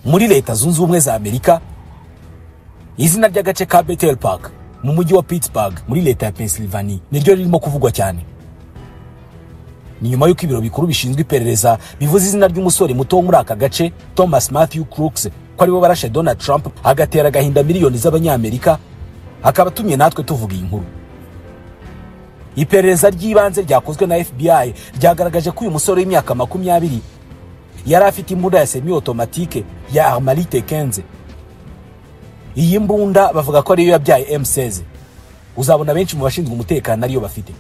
Muri Leta Zunze Ubumwe za Amerika, izina ry'agace ka Bethel Park mu mujyi wa Pittsburgh muri leta ya Pennsylvania niryo ririmo kuvugwa cyane. Ni nyuma y'uko ibiro bikuru bishinzwe iperereza bivuze izina ry'umusore muto wo muri aka gace, Thomas Matthew Crooks, ko aribo barashe Donald Trump, agatera agahinda miliyoni z'Abanyamerika, akaba atumye natwe tuvuga iyi nkuru. Iperereza ry'ibanze ryakozwe na FBI ryagaragaje ko uyu musore w'imyaka 20 yari afite imbunda ya semi automatique ya Armalite 15. Iyi mbunda bavuga ko ariyo yabyaye M16. Uzabona benshi mu bashinzwe umutekano ariyo bafite.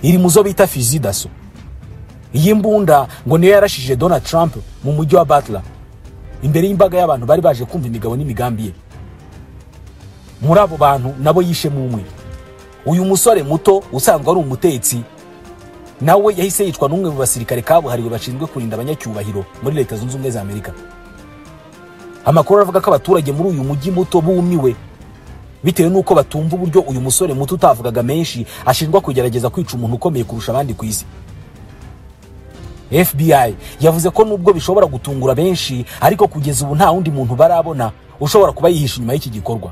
Iri muzo bita fusil d'assaut. Iyi mbunda ngo niyo yarashije Donald Trump mu mujyi wa Butler, imbere y'imbaga y'abantu bari baje kumva imigabo n'imigambi ye. Muri abo bantu nabo yishemo umwe. Uyu musore muto usanzwe ari umutetsi nawe yahise yicwa n'umwe mu basirikare kabuhariwe bashinzwe kurinda abanyacyubahiro muri Leta Zunze Ubumwe za Amerika. Amakuru avuga ko abaturage muri uyu mujyi muto bumiwe bitewe n'uko batumva uburyo uyu musore muto utavugaga menshi ashinjwa kugerageza kwica umuntu ukomeye kurusha abandi ku isi. FBI yavuze ko nubwo bishobora gutungura benshi, ariko kugeza ubu nta wundi muntu barabona ushobora kuba yihishe inyuma y'iki gikorwa.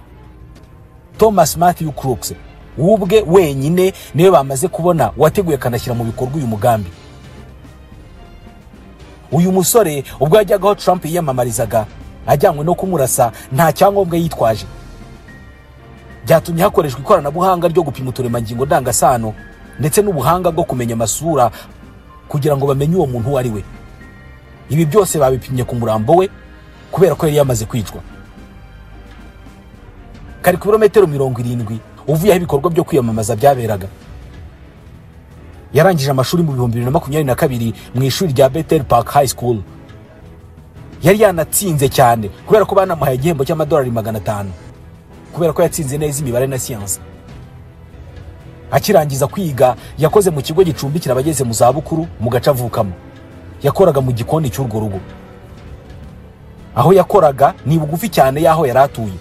Thomas Matthew Crooks ubwe wenyine niwe bamaze kubona wateguye akanashyira mu bikorwa uyu mugambi. Uyu musore ubwo yajyagaho Trump yiyamamarizaga ajyanywe no kumurasa nta cyangombwa yitwaje. Byatumye hakoreshwa ikoranabuhanga ryo gupima uturemangingo ndangasano ndetse n'ubuhanga bwo kumenya amasura kugira ngo bamenye uwo muntu uwo ari we. Ibi byose babipimye ku murambo we kubera ko yari yamaze kwicwa. Kari ku birometero 70 uvuye aho ibikorwa byo kwiyamamaza byaberaga. Yarangije amashuri mu 2022 mu ishuri rya Bethel Park High School. Yari yanatsinze cyane kubera ko banamuhaye igihembo cy'amadolari 500 kubera ko yatsinze neza imibare na siyansi. Akirangiza kwiga yakoze mu kigo gicumbikira abageze mu zabukuru mu gace avukamo. Yakoraga mu gikoni cy'urwo rugo. Aho yakoraga ni bugufi cyane y'aho yari atuye.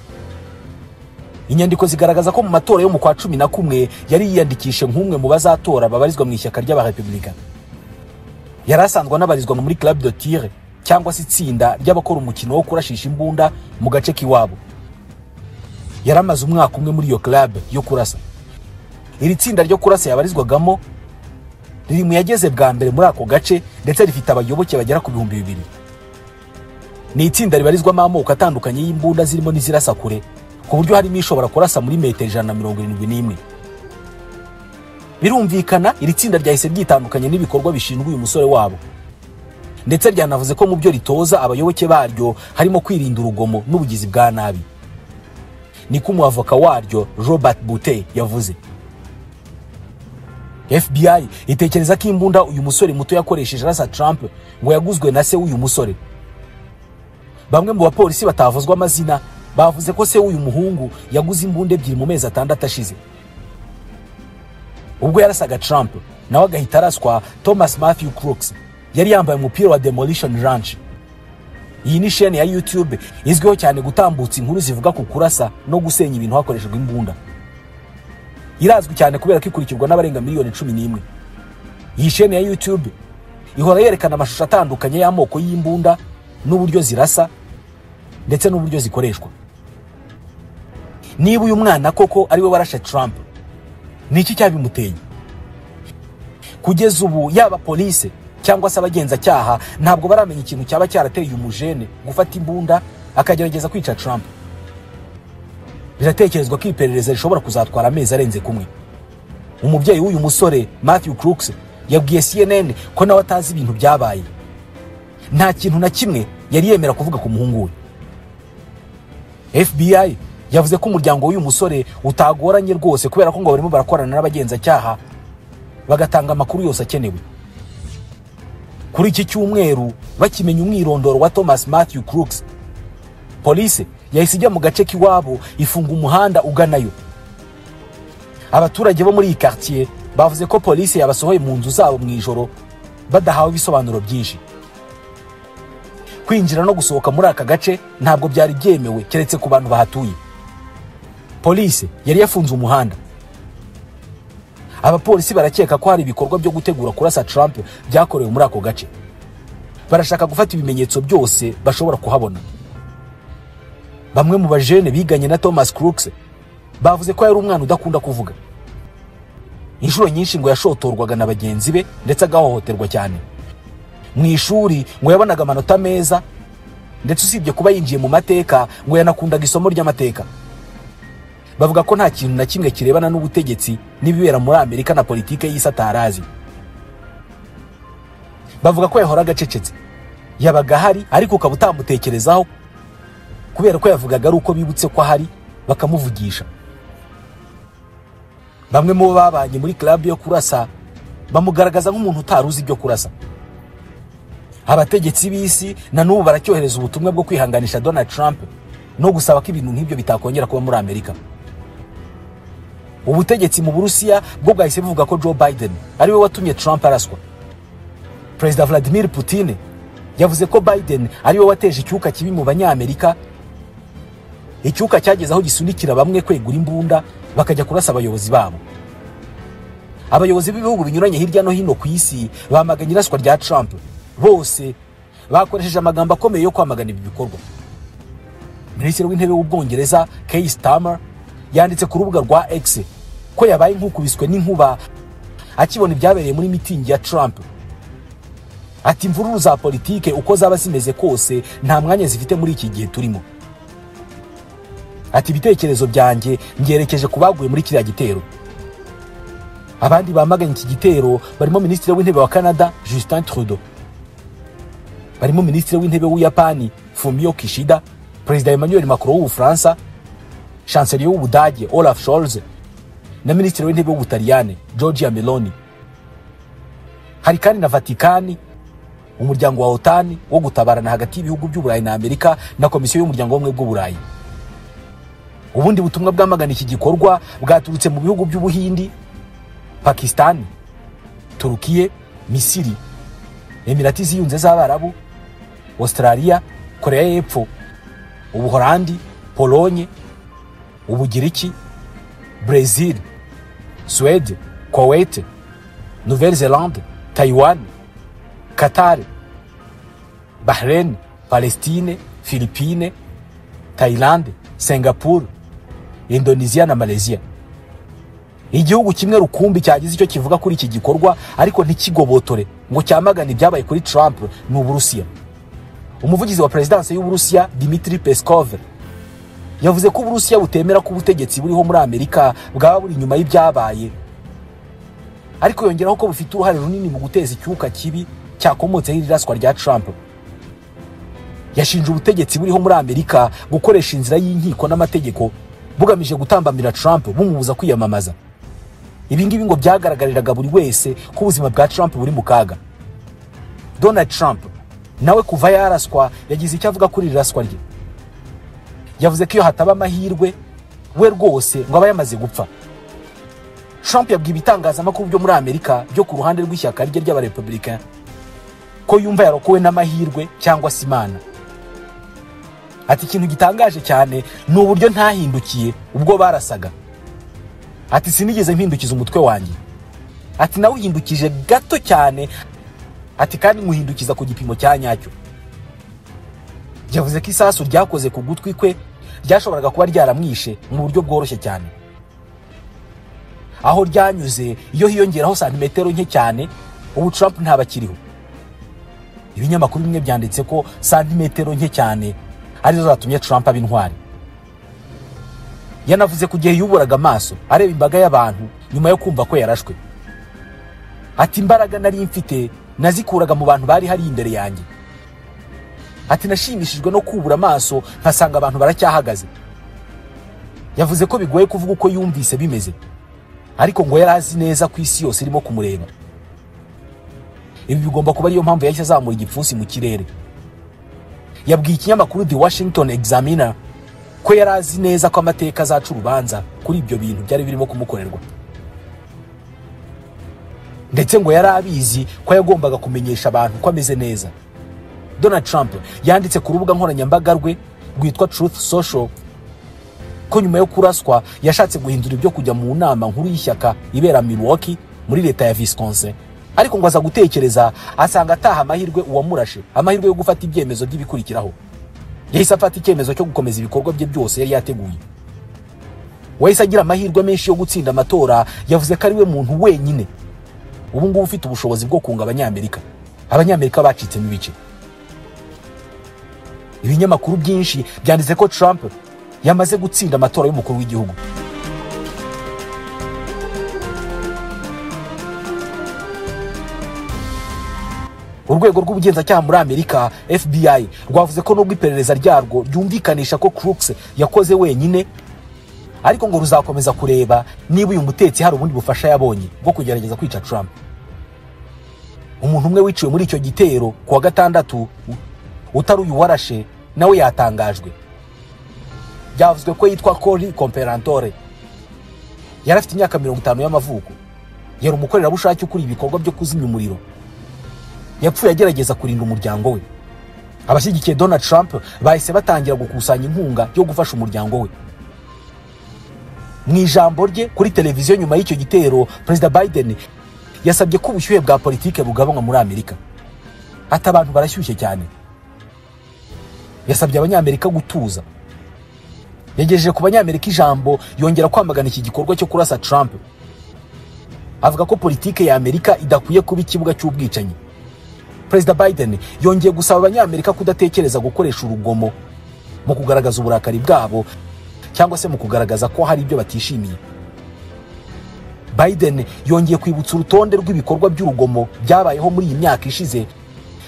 Inyandiko zigaragaza ko mu matora yo mu kwa 11 yari yiyandikishe nk'umwe mu bazatora babarizwa mu ishyaka ry'Abarepublika. Yari asanzwe anabarizwa muri Club de Tir cyangwa se itsinda ry'abakora umukino wo kurashisha imbunda mu gace k'iwabo. Yaramaze umwaka umwe muri iyo club yo kurasa. Iri tsinda ryo kurasa yabarizwagamo riri mu yageze bwa mbere muri ako gace ndetse rifite abayoboke bagera ku 2000. Ni itsinda ribarizwamo amoko atandukanye y'imbunda zirimo n'izirasa kure, ku buryo harimo ishobora kurasa muri metero 171. Birumvikana iri tsinda ryahise ryitandukanye n'ibikorwa bishinzwe uyu musore wabo, ndetse ryanavuze ko mu byo ritoza abayoboke baryo harimo kwirinda urugomo n'ubugizi bwa nabi. Niko umuavoka waryo Robert Bute yavuze. FBI itekereza ko imbunda uyu musore muto yakoresheje arasa Trump ngo yaguzwe na se w'uyu musore. Bamwe mu bapolisi batavuzwa amazina bavuze ko se w'uyu muhungu yaguze imbunda 2 mu mezi 6 ashize. Ubwo yarasaga Trump nawe agahita araswa, Thomas Matthew Crooks yari yambaye umupira wa Demolition Ranch. Iyi ni chaîne ya YouTube izwiho cyane gutambutsa inkuru zivuga ku kurasa no gusenya ibintu hakoreshejwe imbunda. Irazwi cyane kubera ko ikurikirwa n'abarenga miliyoni 11. Iyi chaîne ya YouTube ihora yerekana amashusho atandukanye y'amoko y'imbunda n'uburyo zirasa ndetse n'uburyo zikoreshwa. Niba uyu mwana koko ari we warashe Trump, ni iki cyabimuteye? Kugeza ubu yaba police cyangwa se abagenzacyaha ntabwo baramenya ikintu cyaba cyarateye umujene gufata imbunda akagerageza kwica Trump. Biratekerezwa ko iperereza rishobora kuzatwara amezi arenze kumwe. Umubyeyi w'uyu musore Matthew Crooks yabwiye CNN ko nawe atazi ibintu byabaye. Nta kintu na kimwe yari yemera kuvuga ku muhungu we. FBI yavuze ko umuryango w'uyu musore utagoranye rwose kubera ko ngo barimo barakorana n'abagenzacyaha bagatanga amakuru yose akenewe. Kuri iki cyumweru bakimenya umwirondoro wa Thomas Matthew Crooks, police yahise ijya mu gace k'iwabo ifunga umuhanda uganayo. Abaturage bo muri iyi quartier bavuze ko police yabasohoye mu nzu zabo mu ijoro badahawe ibisobanuro byinshi. Kwinjira no gusohoka muri aka gace ntabwo byari byemewe keretse ku bantu bahatuye. Police yari yafunze umuhanda. Abapolisi barakeka ko hari ibikorwa byo gutegura kurasa Trump byakorewe muri ako gace. Barashaka gufata ibimenyetso byose bashobora kuhabona. Bamwe mu bajene biganye na Thomas Crooks bavuze ko yari umwana udakunda kuvuga. Inshuro nyinshi ngo yashotorwaga na bagenzi be ndetse agahohoterwa cyane. Mu ishuri ngo yabonaga amanota meza, ndetse usibye kuba yinjiye mu mateka ngo yanakundaga isomo ry'amateka. Bavuga ko nta kintu na kimwe kirebana n'ubutegetsi n'ibibera muri Amerika na politike y'isi atarazi. Bavuga ko yahoraga acecetse, yabaga ahari ariko ukaba utamutekerezaho kubera ko yavugaga ari uko bibutse ko ahari bakamuvugisha. Bamwe mu bo babanye muri club yo kurasa bamugaragaza nk'umuntu utaruzi ibyo kurasa. Abategetsi b'isi na n'ubu baracyohereza ubutumwa bwo kwihanganisha Donald Trump no gusaba ko ibintu nk'ibyo bitakongera kuba muri Amerika. Ubutegetsi mu Burusiya bwo bwahise buvuga ko Joe Biden ari we watumye Trump araswa. Perezida Vladimir Putin yavuze ko Biden ari we wateje icyuka kibi mu Banyamerika, icyuka cyageze aho gisunikira bamwe kwegura imbunda bakajya kurasa abayobozi babo. Abayobozi b'ibihugu binyuranye hirya no hino ku isi bamaganye iraswa rya Trump. Bose bakoresheje amagambo akomeye yo kwamagana ibi bikorwa. Minisitiri w'Intebe w'Ubwongereza Keir Starmer yanditse ku rubuga rwa X ko yabaye nk'ukubiswe n'inkuba akibona ibyabereye muri mitingi ya Trump. Ati imvururu za politike uko zaba zimeze kose nta mwanya zifite muri iki gihe turimo. Ati ibitekerezo byanjye mbyerekeje ku baguye muri kiriya gitero. Abandi bamaganye iki gitero barimo Minisitiri w'Intebe wa Canada Justin Trudeau, barimo Minisitiri w'Intebe w'Ubuyapani Fumio Kishida, Perezida Emmanuel Macron w'Ubufaransa, Chancelier w'Ubudage Olaf Scholz na Minisitiri w'Intebe w'Ubutaliyani Giorgia Meloni. Hari kandi na Vatikani, umuryango wa OTAN wo gutabarana hagati y'ibihugu by'Uburayi na Amerika na Komisiyo y'Umuryango w'Ubumwe bw'Uburayi. Ubundi butumwa bwamagana iki gikorwa bwaturutse mu bihugu by'Ubuhindi, Pakistan, Turukiye, Misiri, Emirati ziyunze z'Abarabu, Australia, Korea y'Epfo, Ubuholandi, Polonye, Ubugiriki, Brazil, Suède, Kuwait, Nouvelle-Zélande, Taiwan, Qatar, Bahrain, Palestine, Philippines, Thailand, Singapore, Indonesia na Malaysia. Igihugu kimwe rukumbi cyagize icyo kivuga kuri iki gikorwa ariko ntikigobotore ngo cyamagane ibyabaye kuri Trump ni Uburusiya. Umuvugizi wa perezidansi y'Uburusiya Dmitry Peskov yavuze ko Uburusiya butemera ko ubutegetsi buriho muri Amerika bwaba buri inyuma y'ibyabaye, ariko yongeraho ko bufite uruhare runini mu guteza icyuka kibi cyakomotseho iraswa rya Trump. Yashinje ubutegetsi buriho muri Amerika gukoresha inzira y'inkiko n'amategeko bugamije gutambamira Trump bumubuza kwiyamamaza. Ibi ngibi ngo byagaragariraga buri wese ko ubuzima bwa Trump buri mu kaga. Donald Trump nawe kuva yaraswa yagize icyo avuga kuri iraswa rye. Yavuze ko iyo hataba amahirwe we rwose ngo aba yamaze gupfa. Trump yabwiye ibitangazamakuru byo muri Amerika byo ku ruhande rw'ishyaka rye ry'Abarepublicain ko yumva yarokowe n'amahirwe cyangwa se Imana. Ati ikintu gitangaje cyane ni uburyo ntahindukiye ubwo barasaga. Ati sinigeze mpindukiza umutwe wanjye. Ati nawuhindukije gato cyane, ati kandi nkuhindukiza ku gipimo cya nyacyo. Yavuze ko isasu ryakoze ku gutwi kwe ryashoboraga kuba ryaramwishe mu buryo bworoshye cyane. Aho ryanyuze iyo hiyongeraho santimetero nke cyane ubu Trump ntabakiriho. Ibinyamakuru bimwe byanditse ko santimetero nke cyane arizo zatumye Trump aba intwari. Yanavuze ku gihe yuburaga amaso areba imbaga y'abantu nyuma yo kumva ko yarashwe. Ati imbaraga nari mfite nazikuraga mu bantu bari hari imbere yanjye. Ati nashimishijwe no kubura amaso nkasanga abantu baracyahagaze. Yavuze ko bigoye kuvuga uko yumvise bimeze, ariko ngo yari azi neza ku isi yose irimo kumureba. Ibi bigomba kuba ariyo mpamvu yahise azamura igipfunsi mu kirere. Yabwiye ikinyamakuru The Washington Examiner ko yari azi neza ko amateka azaca urubanza kuri ibyo bintu byari birimo kumukorerwa, ndetse ngo yari abizi ko yagombaga kumenyesha abantu ko ameze neza. Donald Trump yanditse ku rubuga nkoranyambaga rwe rwitwa Truth Social ko nyuma yo kuraswa yashatse guhindura ibyo kujya mu nama nkuru y'ishyaka ibera Milwaukee muri leta ya Wisconsin, Ariko ngo aza gutekereza asanga ataha amahirwe uwamurashe, amahirwe yo gufata ibyemezo by'ibikurikiraho. Yahise afata icyemezo cyo gukomeza ibikorwa bye byose yari yateguye. Wahise agira amahirwe menshi yo gutsinda amatora, yavuze ko ari we muntu wenyine ubu ngubu ufite ubushobozi bwo kunga Abanyamerika. Abanyamerika bacitsemo ibice. Ibinyamakuru byinshi byanditse ko Trump yamaze gutsinda amatora y'umukuru w'igihugu. Urwego rw'ubugenzacyaha muri Amerika FBI rwavuze ko nubwo iperereza ryarwo ryumvikanisha ko Crooks yakoze wenyine, ariko ngo ruzakomeza kureba niba uyu mutetsi hari ubundi bufasha yabonye bwo kugerageza kwica Trump. Umuntu umwe wiciwe muri icyo gitero ku wa gatandatu utari uyu warashe nawe yatangajwe. Byavuzwe ko yitwa Corey Comperantore. Yari afite imyaka 50 y'amavuko. Yari umukorerabushake ukuri ibikorwa byo kuzimya umuriro. Yapfuye agerageza kurinda umuryango we. Abashyigikiye Donald Trump bahise batangira gukusanya inkunga yo gufasha umuryango we. Mu ijambo rye kuri televiziyo nyuma y'icyo gitero, Perezida Biden yasabye ko ubushyuhe bwa politike bugabanywa muri Amerika. Ati abantu barashyushye cyane. Yasabye Abanyamerika gutuza. Yagejeje ku Banyamerika ijambo yongera kwamagana iki gikorwa cyo kurasa Trump. Avuga ko politike ya Amerika idakwiye kuba ikibuga cy'ubwicanyi. Perezida Biden yongeye gusaba Abanyamerika kudatekereza gukoresha urugomo mu kugaragaza uburakari bwabo cyangwa se mu kugaragaza ko hari ibyo batishimiye. Biden yongeye kwibutsa urutonde rw'ibikorwa by'urugomo byabayeho muri iyi myaka ishize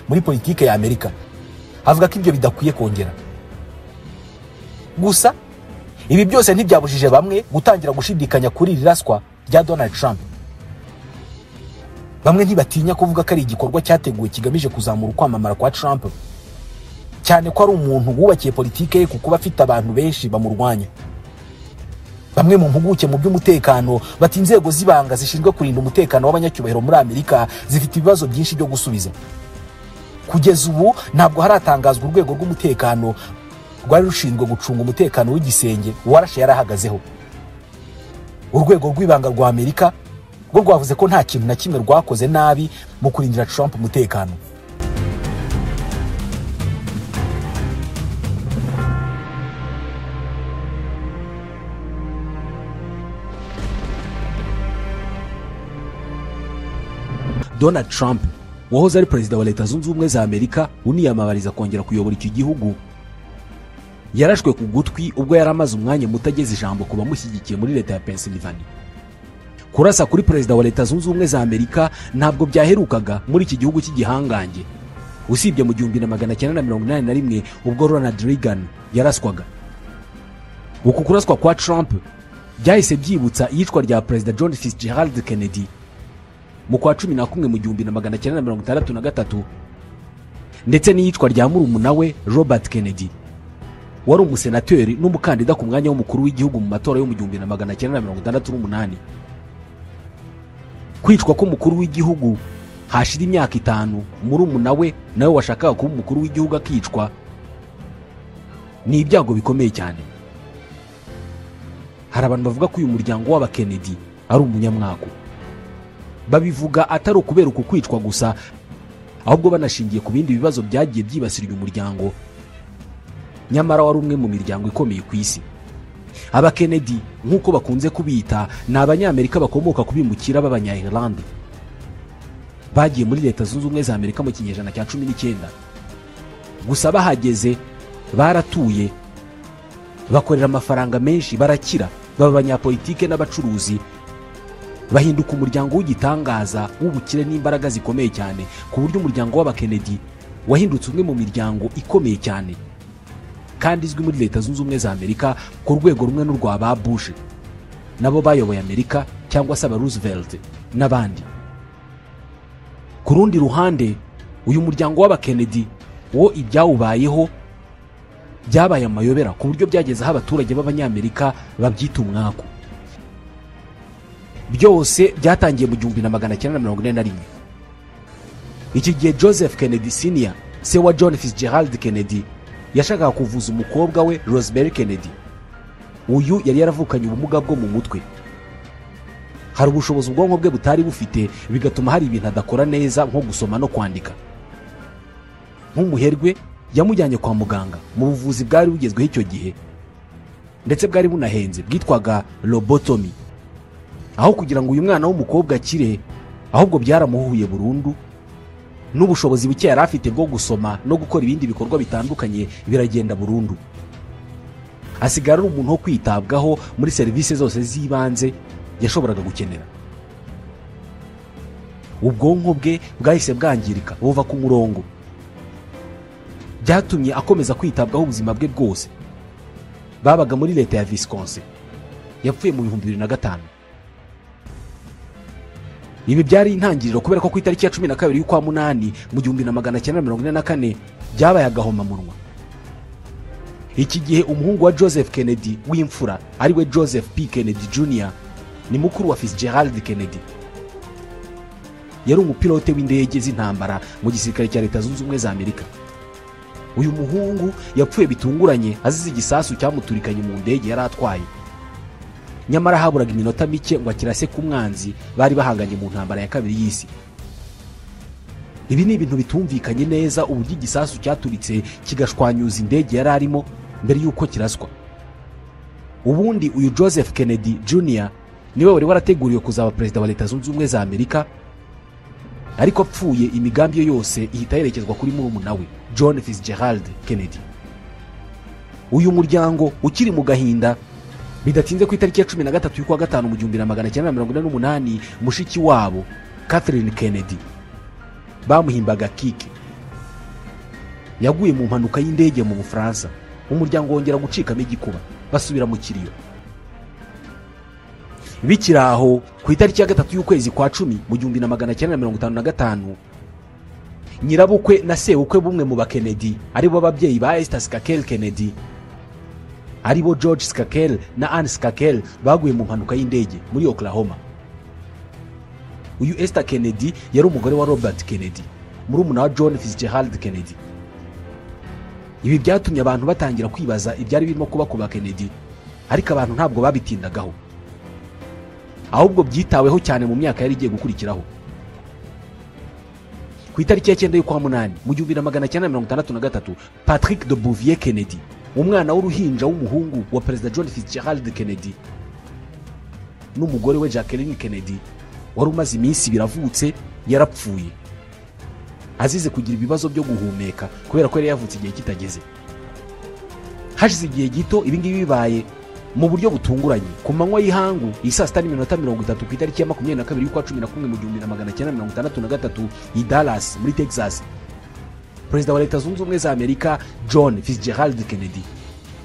muri politike ya Amerika. Avuga ko ibyo bidakwiye kongera. Gusa ibi byose ntibyabujije bamwe gutangira gushidikanya kuri iri raswa rya Donald Trump. Bamwe ntibatinya kuvuga ko ari igikorwa cyateguwe kigamije kuzamura ukwamamara kwa Trump, cyane ko ari umuntu wubakiye politike ye kuko afite abantu benshi bamurwanya. Bamwe mu mpuguke mu by'umutekano bati inzego z'ibanga zishinzwe kurinda umutekano w'abanyacyubahiro muri Amerika zifite ibibazo byinshi byo gusubiza. Kugeza ubu ntabwo haratangazwa urwego rw'umutekano rwari rushinzwe gucunga umutekano w'igisenge uwarashe yarahagazeho. Urwego rw'ibanga rwa Amerika rwo rwavuze ko nta kintu na kimwe rwakoze nabi mu kurindira Trump umutekano. Donald Trump wahoze ari perezida wa Leta Zunze Ubumwe za Amerika uniyamamariza kongera kuyobora iki gihugu, yarashwe ku gutwi ubwo yari amaze umwanya muto ageze ijambo ku bamushyigikiye muri leta ya Pennsylvania. Kurasa kuri perezida wa Leta Zunze Ubumwe za Amerika ntabwo byaherukaga muri iki gihugu cy'igihangange, usibye mu 1981 ubwo Ronald Reagan yaraswaga. Uku kuraswa kwa Trump byahise byibutsa iyicwa rya perezida John Fitzgerald Kennedy mu kwa 11 mu 1963, ndetse n'iyicwa rya murumuna we Robert Kennedy wari umusenateri n'umukandida ku mwanya w'umukuru w'igihugu mu matora yo mu 1968. Kwicwa k'umukuru w'igihugu hashira imyaka 5 murumuna we nawe washakaga kuba umukuru w'igihugu akicwa ni ibyago bikomeye cyane. Hari abantu bavuga ko uyu muryango w'aba Kennedy ari umunyamwaku. Babivuga atari ukubera uku kwicwa gusa, ahubwo banashingiye ku bindi bibazo byagiye byibasira uyu muryango, nyamara wari umwe mu miryango ikomeye ku isi. Aba Kennedy nk'uko bakunze kubita ni Abanyamerika bakomoka ku bimukira b'Abanya-Ireland bagiye muri Leta Zunze Ubumwe za Amerika mu kinyejana cya 19. Gusa bahageze baratuye, bakorera amafaranga menshi, barakira, baba abanyapolitike n'abacuruzi, bahinduka umuryango w'igitangaza w'ubukire n'imbaraga zikomeye cyane, ku buryo umuryango w'aba Kennedy wahindutse umwe mu miryango ikomeye cyane kandi izwi muri Leta Zunze Ubumwe za Amerika ku rwego rumwe n'urwa ba Bush nabo bayoboye Amerika, cyangwa se aba Roosevelt n'abandi. Ku rundi ruhande, uyu muryango w'aba Kennedy wo ibyawubayeho byabaye amayobera, ku buryo byageze aho abaturage b'Abanyamerika babyita umwaku. Byose byatangiye mu 1941. Iki gihe Joseph Kennedy Sr., se wa John Fitzgerald Kennedy, yashakaga kuvuza umukobwa we Rosemary Kennedy. Uyu yari yaravukanye ubumuga bwo mu mutwe. Hari ubushobozi ubwonko bwe butari bufite, bigatuma hari ibintu adakora neza nko gusoma no kwandika. Nk'umuherwe yamujyanye kwa muganga mu buvuzi bwari bugezweho icyo gihe ndetse bwari bunahenze, bwitwaga lobotomy. Aho kugira ngo uyu mwana w'umukobwa akire, ahubwo byaramuhuye burundu, n'ubushobozi buke yari afite bwo gusoma no gukora ibindi bikorwa bitandukanye biragenda burundu. Asigara ari umuntu wo kwitabwaho muri serivisi zose z'ibanze yashoboraga gukenera. Ubwonko bwe bwahise bwangirika buva ku murongo, byatumye akomeza kwitabwaho ubuzima bwe bwose. Babaga muri leta ya Wisconsin. Yapfuye mu 2005. Ibi byari intangiriro, kubera ko ku itariki ya 12 y'ukwa munani mu 1944 byabaye agahomamunwa. Iki gihe umuhungu wa Joseph Kennedy w'imfura, ariwe Joseph P. Kennedy Jr., ni mukuru wa Fitzgerald Kennedy, yari umupilote w'indege z'intambara mu gisirikare cya Leta Zunze Ubumwe za Amerika. Uyu muhungu yapfuye bitunguranye azize igisasu cyamuturikanye mu ndege yari atwaye. Nyamara haburaga iminota mike ngo akirase ku mwanzi bari bahanganye mu ntambara ya kabiri y'isi. Ibi ni ibintu bitumvikanye neza, uburyo igisasu cyaturitse kigashwanyuza indege yari arimo mbere y'uko kiraswa. Ubundi uyu Joseph Kennedy Jr. niwe wari warateguriwe kuzaba perezida wa Leta Zunze Ubumwe za Amerika, ariko apfuye imigambi ye yose ihita yerekezwa kuri murumuna we John Fitzgerald Kennedy. Uyu muryango ukiri mu gahinda, bidatinze ku itariki ya 13 y'ukwa gatanu mu 1948, mushiki wabo Catherine Kennedy, bamuhimbaga Kiki, yaguye mu mpanuka y'indege mu Bufaransa. Umuryango wongera gucikamo igikuba, basubira mu kiriyo. Bikiri aho, ku itariki ya 3 y'ukwezi kwa 10 mu 1955, nyirabukwe na sebukwe bumwe mu ba Kennedy, aribo ababyeyi ba Esther Skakel Kennedy, aribo George Skakel na Ann Skakel, baguye mu mpanuka y'indege muri Oklahoma. Uyu Esther Kennedy yari umugore wa Robert Kennedy, murumuna wa John Fitzgerald Kennedy. Ibi byatumye abantu batangira kwibaza ibyari birimo kuba ku ba Kennedy, ariko abantu ntabwo babitindagaho, ahubwo byitaweho cyane mu myaka yari igiye gukurikiraho. Ku itariki ya 9 y'ukwa munani mu 1963, Patrick de Bouvier Kennedy, umwana w'uruhinja w'umuhungu wa Perezida John Fitzgerald Kennedy n'umugore we Jacqueline Kennedy, wari umaze iminsi ibiri avutse, yarapfuye azize kugira ibibazo byo guhumeka kubera ko yari yavutse igihe kitageze. Hashize igihe gito ibi ngibi bibaye, mu buryo butunguranye ku manywa y'ihangu iyi saa 6:30 ku itariki ya 22 y'ukwa 11 mu 1963 i Dallas muri Texas, Perezida wa Leta Zunze Ubumwe za Amerika John Fitzgerald Kennedy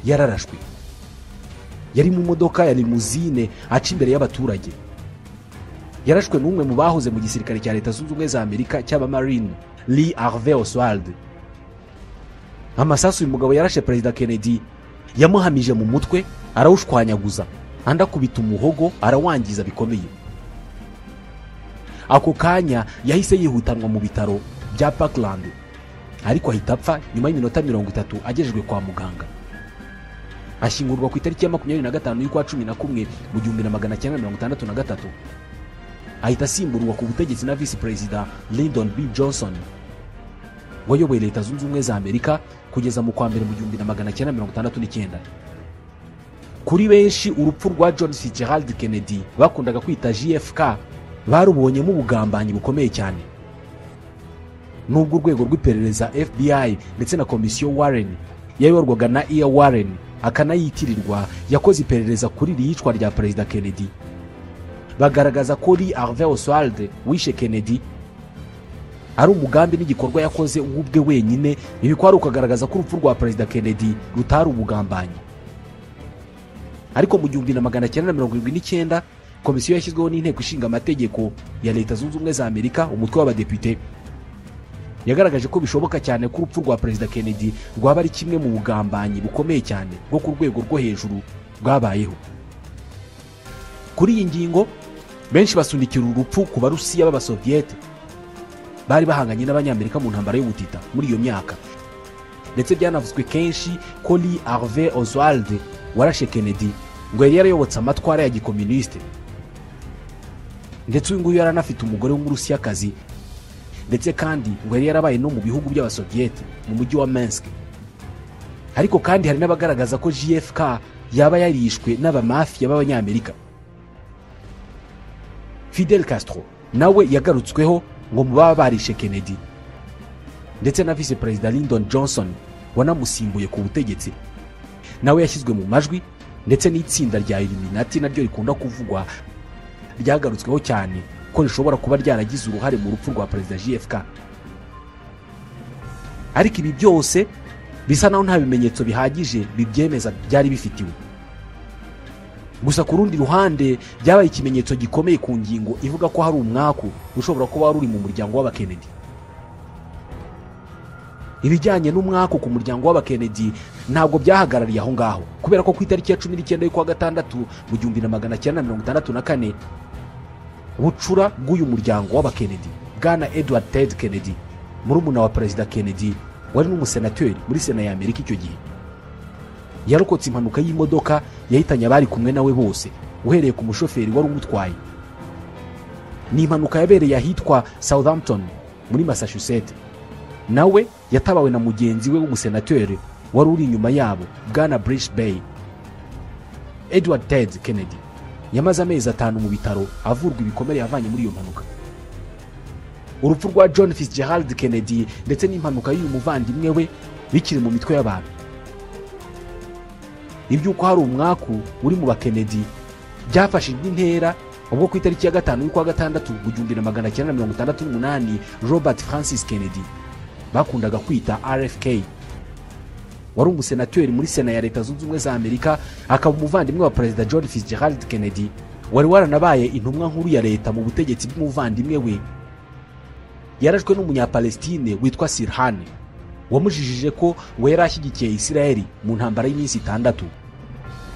yararashwe. Yari mu modoka ya limousine aca imbere y'abaturage. Yarashwe n'umwe mu bahoze mu gisirikare cya Leta Zunze Ubumwe za Amerika cy'abamarine, Lee Harvey Oswald. Amasasu uyu mugabo yarashe Perezida Kennedy yamuhamije mu mutwe, arawushwanyaguza, andi akubita umuhogo arawangiza bikomeye. Ako kanya yahise yihutanwa mu bitaro bya Parkland, ariko ahita apfa nyuma y'iminota 30 agejejwe kwa muganga. Ashyingurwa ku itariki ya 25 y'ukwa 11 mu 1963. Ahita asimburwa ku butegetsi na Visi Perezida Lyndon B. Johnson, wayoboye Leta Zunze Ubumwe za Amerika kugeza mu kwa mbere mu 1969. Kuri benshi urupfu rwa John Fitzgerald Kennedy bakundaga kwita JFK barubonyemo ubugambanyi bukomeye cyane. Nubwo urwego rw'iperereza FBI ndetse na Komisiyo Warren yayoborwaga na E. Warren akanayitirirwa yakoze iperereza kuri iri yicwa rya Perezida Kennedy, bagaragaza ko Lee Harvey Oswald wishe Kennedy ari umugambi n'igikorwa yakoze ubwe wenyine. Ibi kwari ukagaragaza ko urupfu rwa Perezida Kennedy rutari ubugambanyi. Ariko mu 1979 komisiyo yashyizweho n'inteko ishinga amategeko ya Leta Zunze Ubumwe za Amerika, umutwe w'abadepite, yagaragaje ko bishoboka cyane ko urupfu rwa Perezida Kennedy rwaba ari kimwe mu bugambanyi bukomeye cyane bwo ku rwego rwo hejuru bwabayeho. Kuri iyi ngingo benshi basunikira urupfu ku Barusiya b'Abasoviete bari bahanganye n'Abanyamerika mu ntambara y'ubutita muri iyo myaka. Ndetse byanavuzwe kenshi ko Lee Harvey Oswald warashe Kennedy ngo yari yarayobotse amatwara ya gikomuniste. Ndetse uyu nguyu yaranafite umugore w'Umurusiyakazi, ndetse kandi ngo yari yarabaye no mu bihugu by'Abasoviyete mu mujyi wa Minsk. Ariko kandi hari n'abagaragaza ko JFK yaba yarishwe n'abamafiya b'Abanyamerika. Fidel Castro nawe yagarutsweho ngo mu baba barishe Kennedy, ndetse na Vice Perezida Lyndon Johnson wanamusimbuye ku butegetsi nawe yashyizwe mu majwi, ndetse n'itsinda rya Illuminati naryo rikunda kuvugwa ryagarutsweho cyane ko rishobora kuba ryaragize uruhare mu rupfu rwa Perezida JFK. Ariko ibi byose bisa naho nta bimenyetso bihagije bibyemeza byari bifitiwe. Gusa ku rundi ruhande byabaye ikimenyetso gikomeye ku ngingo ivuga ko hari umwaku ushobora kuba wari uri mu muryango w'Abakennedy. Ibijyanye n'umwaku ku muryango w'Abakennedy ntabwo byahagarariye aho ngaho, kubera ko ku itariki ya 19 y'ukwa gatandatu mu 1964 bucura bw'uyu muryango w'Abakennedy, Bwana Edward Ted Kennedy, murumuna wa Perezida Kennedy wari n'umusenateri muri Sena ya Amerika icyo gihe, yarokotse impanuka y'imodoka yahitanye abari kumwe nawe bose, uhereye ku mushoferi wari umutwaye. Ni impanuka yabereye ahitwa Southampton muri Massachusetts. Nawe yatabawe na mugenzi we w'umusenateri wari uri inyuma yabo, Bwana Bruce Bay. Edward Ted Kennedy yamaze amezi 5 mu bitaro avurwa ibikomere yavanye muri iyo mpanuka. Urupfu rwa John Fitzgerald Kennedy ndetse n'impanuka y'uyu muvandimwe we bikiri mu mitwe y'abantu. Iby'uko hari umwaku uri mu Bakennedy byafashe indi ntera ubwo ku itariki ya 5 y'ukwa gatandatu mu 1968 Robert Francis Kennedy bakundaga kwita RFK, wari umusenateri muri Sena ya Leta Zunze Ubumwe za Amerika, akaba umuvandimwe wa Perezida John Fitzgerald Kennedy wari waranabaye intumwa nkuru ya leta mu butegetsi bw'umuvandimwe we, yarashwe n'umunyapalestine witwa Sirhan wamujijije ko ngo yari ashyigikiye Israeli mu ntambara y'iminsi 6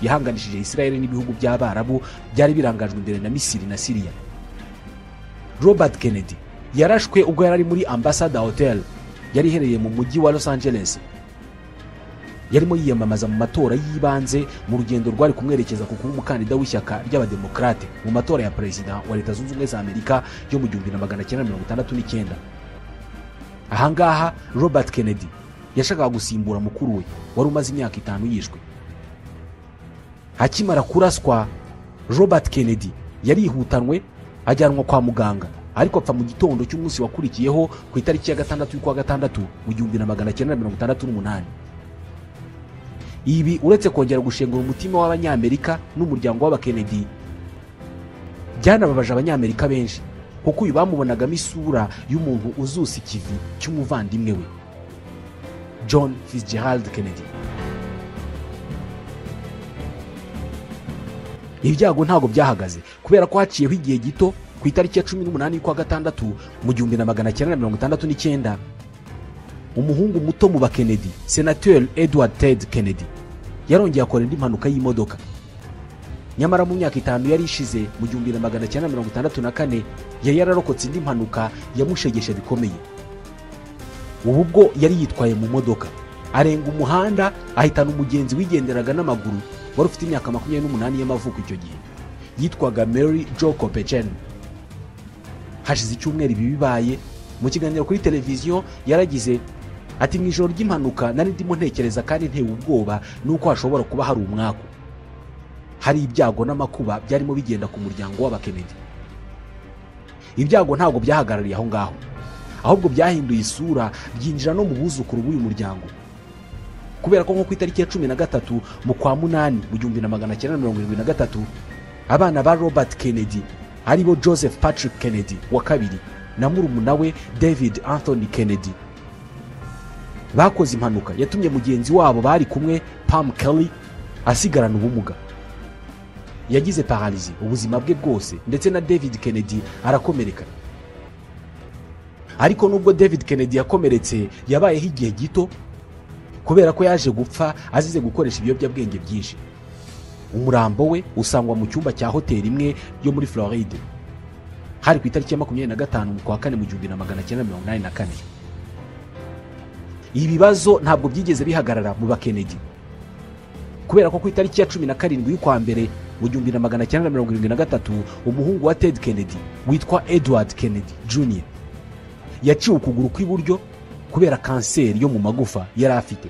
yahanganishije Israeli n'ibihugu by'Abarabu byari birangajwe imbere na Misiri na Syria. Robert Kennedy yarashwe ubwo yari muri Ambassador Hotel yari iherereye mu mujyi wa Los Angeles. Yarimo yiyamamaza mu matora y'ibanze mu rugendo rwari kumwerekeza ku kuba umukandida w'ishyaka ry'Abademokrate mu matora ya Perezida wa Leta Zunze Ubumwe za Amerika yo mu 1969. Ahangaha Robert Kennedy yashakaga gusimbura mukuru we wari umaze imyaka 5 yishwe. Akimara kuraswa, Robert Kennedy yarihutanwe ajyanwa kwa muganga, ariko apfa mu gitondo cy'umunsi wakurikiyeho ku itariki ya 6 y'ukwa gatandatu mu 1968. Ibi uretse kongera gushengura umutima w'Abanyamerika n'umuryango w'Abakennedy, byanababaje Abanyamerika benshi, kuko uyu bamubonagamo isura y'umuntu uzusa ikivi cy'umuvandimwe we John Fitzgerald Kennedy. Ibyago ntabwo byahagaze, kubera ko haciyeho igihe gito ku itariki ya 18 y'ukwa gatandatu mu 1969 umuhungu muto mu Bakennedy, Senateur Edward Ted Kennedy, yarongeye akora indi mpanuka y'imodoka. Nyamara mu myaka 5 yari ishize mu 1964 yari yararokotse indi mpanuka yamushegeshe bikomeye. Ubu bwo yari yitwaye mu modoka arenga umuhanda ahitana umugenzi wigenderaga n'amaguru wari ufite imyaka 28 y'amavuko icyo gihe, yitwaga Mary Jo Kopechne. Hashize icyumweru ibi bibaye, mu kiganiro kuri televiziyo yaragize ati: mu ijoro ry'impanuka nari ndimo ntekereza kandi ntewe ubwoba nuko hashobora kuba hari umwaku, hari ibyago n'amakuba byarimo bigenda ku muryango w'Abakennedy. Ibyago ntabwo byahagarariye aho ngaho, ahubwo byahinduye isura byinjira no mu buzukuru b'uyu muryango, kubera ko nko ku itariki ya 13 mu kwa munani mu 1973 abana ba Robert Kennedy aribo Joseph Patrick Kennedy wa kabiri na murumuna we David Anthony Kennedy bakoze impanuka yatumye mugenzi wabo bari kumwe Pam Kelly asigarana ubumuga. Yagize paralysé ubuzima bwe bwose, ndetse na David Kennedy arakomereka. Ariko nubwo David Kennedy yakomeretse, yabayeho igihe gito kubera ko yaje gupfa azize gukoresha ibiyobyabwenge byinshi. Umurambo we usangwa mu cyumba cya hoteli imwe yo muri Floride. Hari ku itariki ya 25 mu kwa kane mu 1984. Ibibazo ntabwo byigeze bihagarara mu Bakennedy, kubera ko ku itariki ya 17 y'ukwa mbere mu 1973, umuhungu wa Ted Kennedy witwa Edward Kennedy Jr. yaciwe ukuguru kw'iburyo kubera kanseri yo mu magufa yari afite,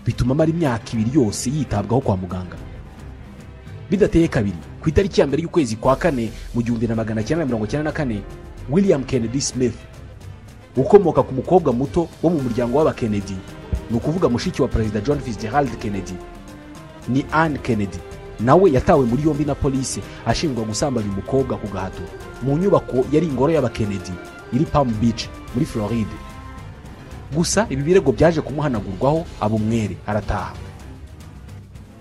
bituma amara imyaka 2 yose yitabwaho kwa muganga. Bidateye kabiri, ku itariki ya 1 y'ukwezi kwa 4 mu 1994, William Kennedy Smith ukomoka ku mukobwa muto wo mu muryango w'aba Kennedy, ni ukuvuga mushiki wa Perezida John Fitzgerald Kennedy, ni Ann Kennedy, nawe yatawe muri yombi na polisi ashinjwa gusambanya umukobwa ku gahato mu nyubako yari ingoro y'aba Kennedy iri Palm Beach muri Floride. Gusa ibi birego byaje kumuhanagurwaho, abo mwere arataha.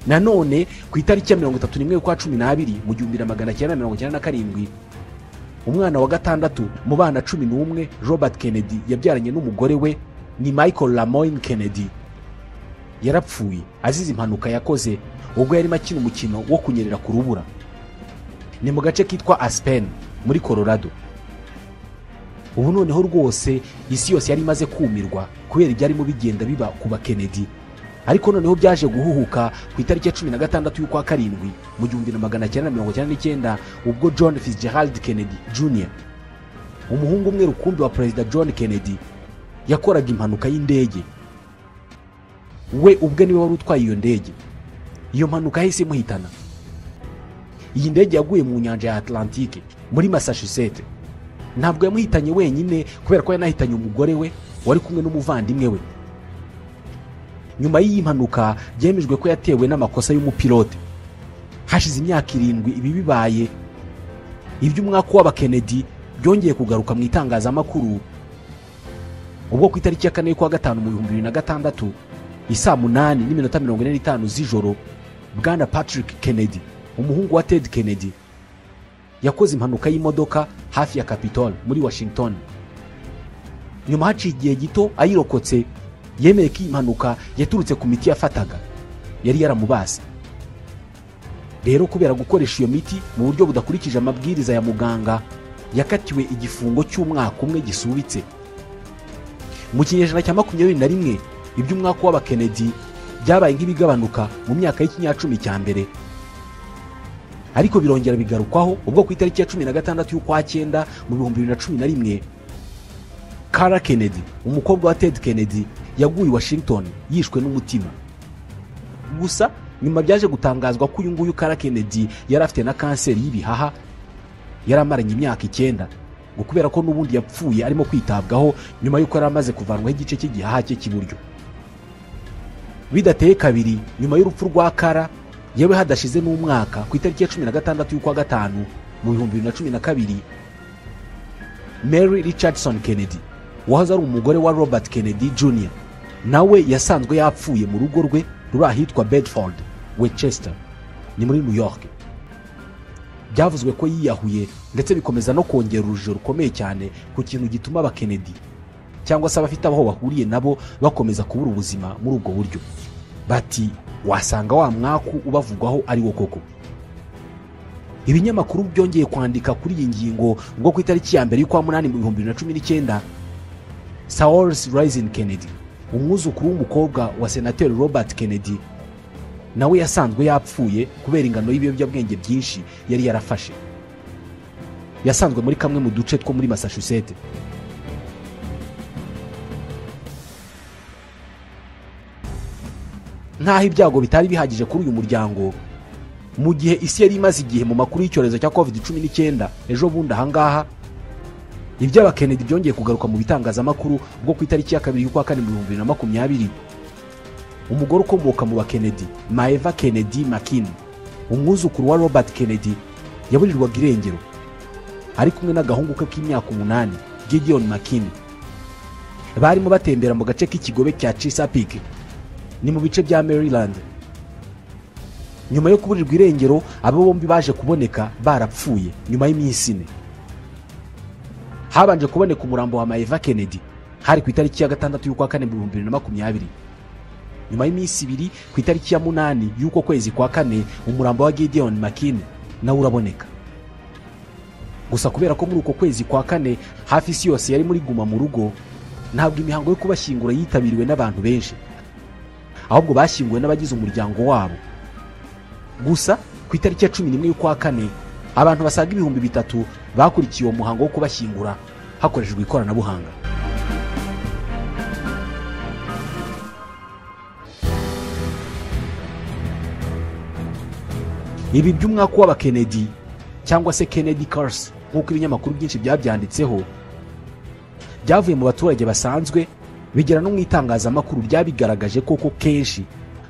Nanone ku itariki ya 31 kwa 12 mu 1997, umwana wa gatandatu mu bana 11 Robert Kennedy yabyaranye n'umugore we ni Michael Lamoine Kennedy yarapfuye azize impanuka yakoze ubwo yarimo akina umukino wo kunyerera ku rubura. Ni mu gace kitwa Aspen muri Colorado. Ubu noneho rwose isi yose yari imaze kumirwa kubera ibyarimo bigenda biba ku ba Kennedy. Ariko noneho byaje guhuhuka ku itariki ya 16 y'ukwa 7 mu 1999, ubwo John Fitzgerald Kennedy Jr., umuhungu umwe rukumbi wa Perezida John Kennedy, yakoraga impanuka y'indege. We ubwe niwe wari utwaye iyo ndege. Iyo mpanuka yahise imuhitana. Iyi ndege yaguye mu nyanja ya Atlantique muri Massachusetts. Ntabwo yamuhitanye wenyine kubera ko yanahitanye umugore we wari kumwe n'umuvandimwe we. Nyuma y'iyi mpanuka byemejwe ko yatewe n'amakosa y'umupilote. Hashize imyaka 7 ibi bibaye, iby'umwaka w'aba Kennedy byongeye kugaruka mu itangazamakuru ubwo ku itariki ya 4 kwa 5 mu 2006 isaa 8:45 z'ijoro, Bwana Patrick Kennedy, umuhungu wa Ted Kennedy, yakoze impanuka y'imodoka hafi ya Capitol muri Washington. Nyuma haciye igihe gito ayirokotse, yemeye ko impanuka yaturutse ku miti yafataga yari yaramubase. Rero kubera gukoresha iyo miti mu buryo budakurikije amabwiriza ya muganga, yakatiwe igifungo cy'umwaka umwe gisubitse. Mu kinyejana cya 21, iby'umwaka w'aba Kennedy byabaye nk'ibigabanuka mu myaka y'ikinyacumi cya mbere, ariko birongera bigarukwaho ubwo ku itariki ya 16 y'ukwa 9 mu 2011, Kara Kennedy, umukobwa wa Ted Kennedy, yaguye Washington yishwe n'umutima. Gusa nyuma byaje gutangazwa ko uyu nguyu Kara Kennedy yari afite na kanseri y'ibihaha, yaramaranye imyaka 9, ngo kubera ko n'ubundi yapfuye arimo kwitabwaho nyuma y'uko yari amaze kuvanwaho igice cy'igihaha cye cy'iburyo. Bidateye kabiri, nyuma y'urupfu rwa Kara, yewe hadashize n'umwaka, ku itariki ya 16 y'ukwa 5 mu 2012, Mary Richardson Kennedy, wahoze ari umugore wa Robert Kennedy Jr., nawe yasanzwe yapfuye mu rugo rwe ruri ahitwa Bedford, Westchester, ni muri New York. Byavuzwe ko yiyahuye, ndetse bikomeza no kongera urujijo rukomeye cyane ku kintu gituma aba Kennedy cyangwa se abafite aho bahuriye nabo bakomeza kubura ubuzima muri ubwo buryo. Bati wasanga wa mwaku ubavugwaho ari wo koko. Ibinyamakuru byongeye kwandika kuri iyi ngingo ubwo ku itariki ya 1 y'ukwa 8 mu 2019, Saoirse Ronan Kennedy, umwuzukuru w'umukobwa wa Senateri Robert Kennedy, nawe yasanzwe yapfuye kubera ingano y'ibiyobyabwenge byinshi yari yarafashe. Yasanzwe muri kamwe mu duce two muri Massachusetts. Nkaho ibyago bitari bihagije kuri uyu muryango, mu gihe isi yari imaze igihe mu makuru y'icyorezo cya COVID-19 ejo bundi ahangaha, iby'aba Kennedy byongeye kugaruka mu bitangazamakuru ubwo ku itariki ya 2 y'ukwa 4 mu 2020, umugore ukomoka mu ba Kennedy, Maeva Kennedy McKinney, umwuzukuru wa Robert Kennedy, yaburirwaga irengero ari kumwe n'agahungu ke k'imyaka 8, Gideon McKinney. Barimo batembera mu gace k'ikigobe cya Chesapeake, ni mu bice bya Maryland. Nyuma yo kuburirwa irengero, abo bombi baje kuboneka barapfuye nyuma y'iminsi 4. Habanje kuboneka umurambo wa Maeva Kennedy hari ku itariki ya 6 y'ukwa 4 mu 2020. Nyuma y'iminsi 2, ku itariki ya 8 y'uko kwezi kwa 4, umurambo wa Gideon McKinney nawe uraboneka. Gusa kubera ko muri uko kwezi kwa 4 hafi isi yose yari muri guma mu rugo, ntabwo imihango yo kubashyingura yitabiriwe n'abantu benshi, ahubwo bashyinguwe n'abagize umuryango wabo. Gusa Ku itariki ya 11 y'ukwa kane, abantu basaga 3000 bakurikiye uwo muhango wo kubashyingura hakoreshejwe ikoranabuhanga. Ibi by'umwaka w'aba Kennedy cyangwa se Kennedy Curse nk'uko ibinyamakuru byinshi byabyanditseho, byavuye mu baturage basanzwe bigera no mu itangazamakuru ryabigaragaje koko kenshi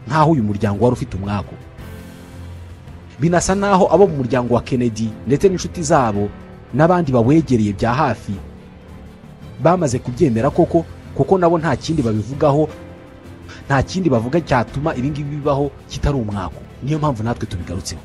nk'aho uyu muryango wari ufite umwaku. Binasa naho abo mu muryango wa Kennedy ndetse n'inshuti zabo n'abandi bawegereye bya hafi bamaze kubyemera koko, kuko nabo nta kindi babivugaho, nta kindi bavuga cyatuma ibi ngibi bibaho kitari umwaku. Niyo mpamvu natwe tubigarutseho.